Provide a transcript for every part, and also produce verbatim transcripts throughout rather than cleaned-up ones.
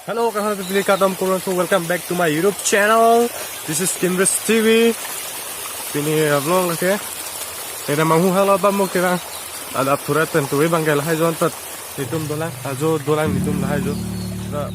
Hello, kaham pipili kadom kurang, so welcome back to my YouTube channel. This is Kimris T V. Pini vlog lake. Eda manghu halo ba mo kira. Ada purat tentu bang ke lahai jo antat. Netum dolang, ajo dolang netum lahai jo. Da.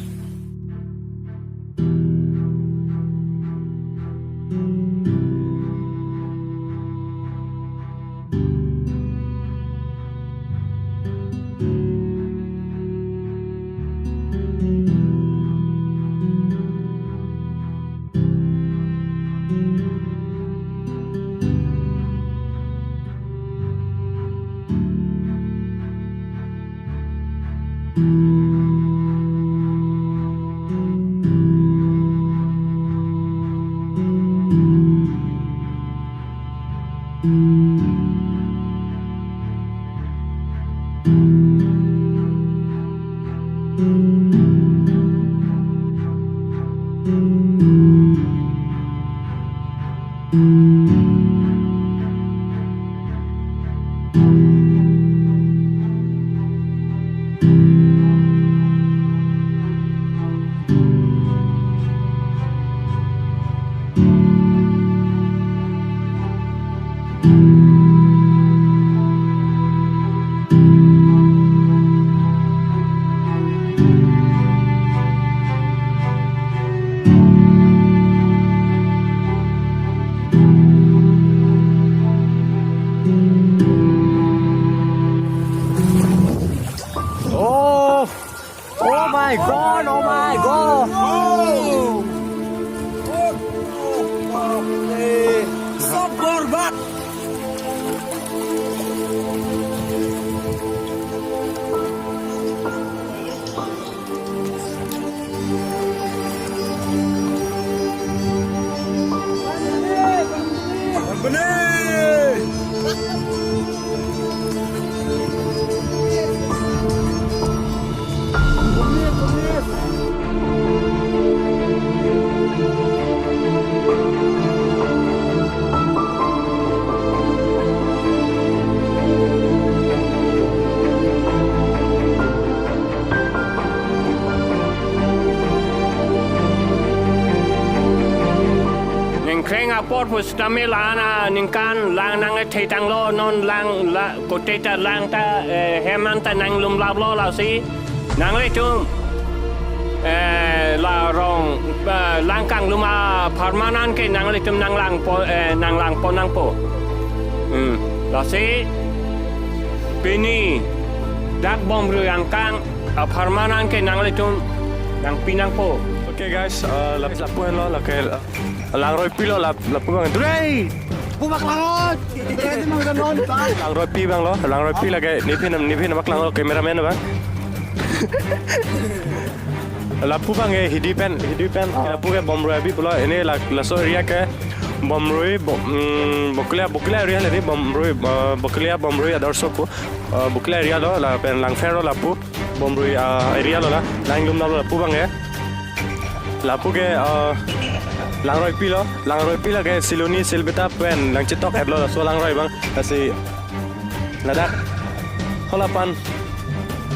Oh! Oh my God! Oh my God! Sob borbad! Ningkreng apor pusitame la-an aningkan lang nangthe tanglo, non lang la kote ta lang ta, eh, hem anta nanglum laplo lasi. Nanglitum, eh, la rong, eh, lang kanglum apharman an ke nanglitum nanglang po, eh, nanglang pon nangpo. Hmm. Lasi pini dak bomrui angkang apharman an ke nanglitum nangpi nangpo. Okay guys, uh, lap lapu lo, lake, uh, langroipi lo lap lapu bang. Dure! Bubak langot! Dure di mangga non, bang. Langroipi bang lo, langroipi lake, nephin nephin bak lang lo, cameraman bang. Lapu bang ke hidi pen, hidi pen, lapu ke bomrui abi pulo, ini la laso area ke bomrui, bo-, mm, Bokolia, Bokolia area le di bomrui, uh, Bokolia bomrui ador sopu, uh, Bokolia area lo, lapen Langpher lo lapu. Bomrui, ah, area lo la, nanglum laplo lapu bang ke. Lapu ke, ah, langroipi lo, langroipi lake Siloni, Silbeta pen nangchetok-et lo laso langroi bang. Lasi ladak halapan,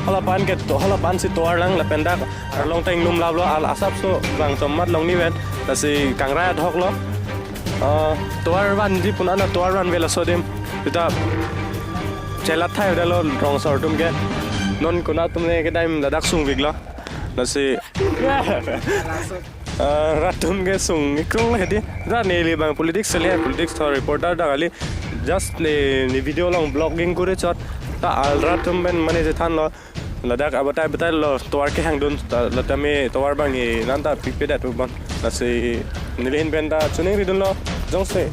halapan ke to-, halapan si tovar lang lapen dak arlong ta inglum laplo, al asapso bang tomat longni pen. Lasi kangrai adhok lo. Ah, tovar vanji pun ana tovar vanve laso adim. Seta chelat thai avelo rong asor atum ke. Non konat atum ne kedam ladak sungvik lo. Lasi, ah, rat atum ke sung-ik krung le hedi. Ra neli bang politics le, politics thor reporter ta kali. Just ne, ne video along vlogging kuri chot. Ta al rat atum pen mane chethan lo. Ladak abatai batai lo tovar kehangdun ta, la tame tovar bang ke nanta pipedet pu bang. Lasi neli ahin pen ta choningridun lo, jongsi.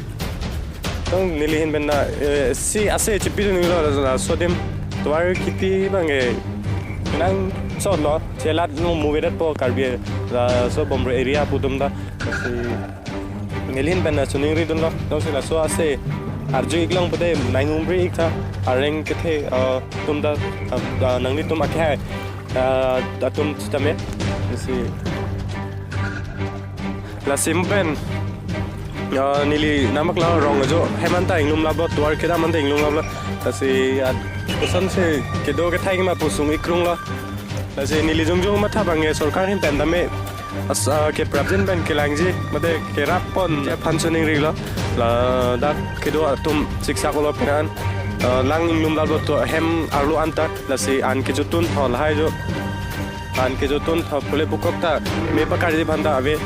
Tong neli ahin pen ta, eh, si ase chipidun lo la, laso adim tovar kipi bang ke nangchot lo, chelat lo muvedetpo Karbi laso bomrui area pu atum ta. Lasi neli ahin pen ta choningridun lo, jongsi laso ase arju-ik long pute nang-umri-ik tha, areng kethe, ah, atum ta, ah, ah, nanglitum akhai, ah, atum sitame. Lasi, lasi pen, ah, neli nangmak la rong ajo hem anta inglum laplo, tovar kedam anta inglum laplo. Lasi, ah, kosonsi kedo kethai ma pu sung-ik krung lo. Lasi neli jongjong matha abang ke sorkar ahin pen tame as, ah, ke prapjin pen kelangji mate kerap pon aphan choningrilo. Ladak kedo atum siksak olo penang, ah, lang inglumlaplo to hem arlo anta. Lasi an kejutun tho lahai jo. An kejutun tho pule pukok ta me pakarji aphan ta ave.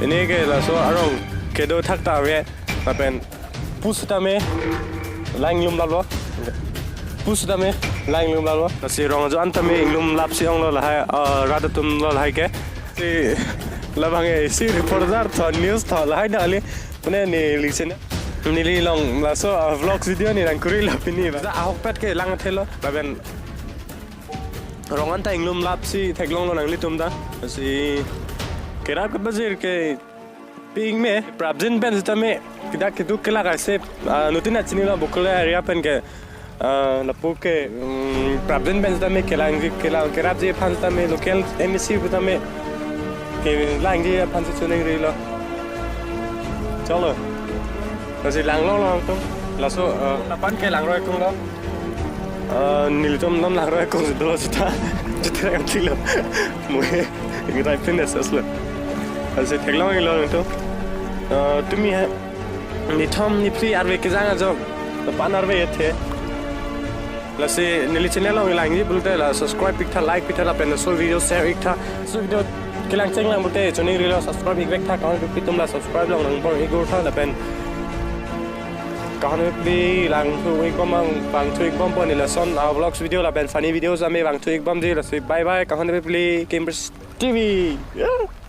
Pini ke laso arong kedo thak ta ave. Lapen pusitame lang inglumlaplo. Pusitame lang inglumlaplo. Lasi rong ajo an tame inglumlapsi onglo lahai, ah, rat atum lo lahai ke. Si labang ke si reporter tho news tho lahai na ali. Pune neli channel, neli along laso, ah, vlogs video ne nangkurilo pini ba. Ahokpet ke lang thelo. Lapen rong anta inglumlapsi theklonglo nanglitum ta. Si kerap kepajir ke ping me, prapjin pen sitame, kedak keduk kelak ase, ah, nutin achinilo Bokolia area pen ke, ah, lapu ke, mm, prapjin pen sitame kelang, kelang, kerapji aphan sitame, local M A C pu tame, kelangji aphan si choningrilo. Cholo. Lasi langlonglo nangtum. Laso, ah, lapan ke langroi kunglo. Ah, nelitum non langroi kung dolo sita. Jitera kan tilo. Mui. Ngirai pin es aslo. Lasi theklonglo nangtum. Ah, tumi ha. Nithom niphli arve kejang ajo. Lapan arve ethe. Lasi neli channel along langji pulote la subscribe iktha, like iktha lapen laso video share iktha. Laso video kelang chenglang pulote choningrilo subscribe ikvektha, kahon pitum la subscribe long nangbor iktha lapen kahon pi langthu ikbom ang pangthu ikbompo neli lason, ah, vlogs video lapen funny videos tame pangthu ikbomji. Lasi bye bye, kahon pi Kimber's T V. Yeah.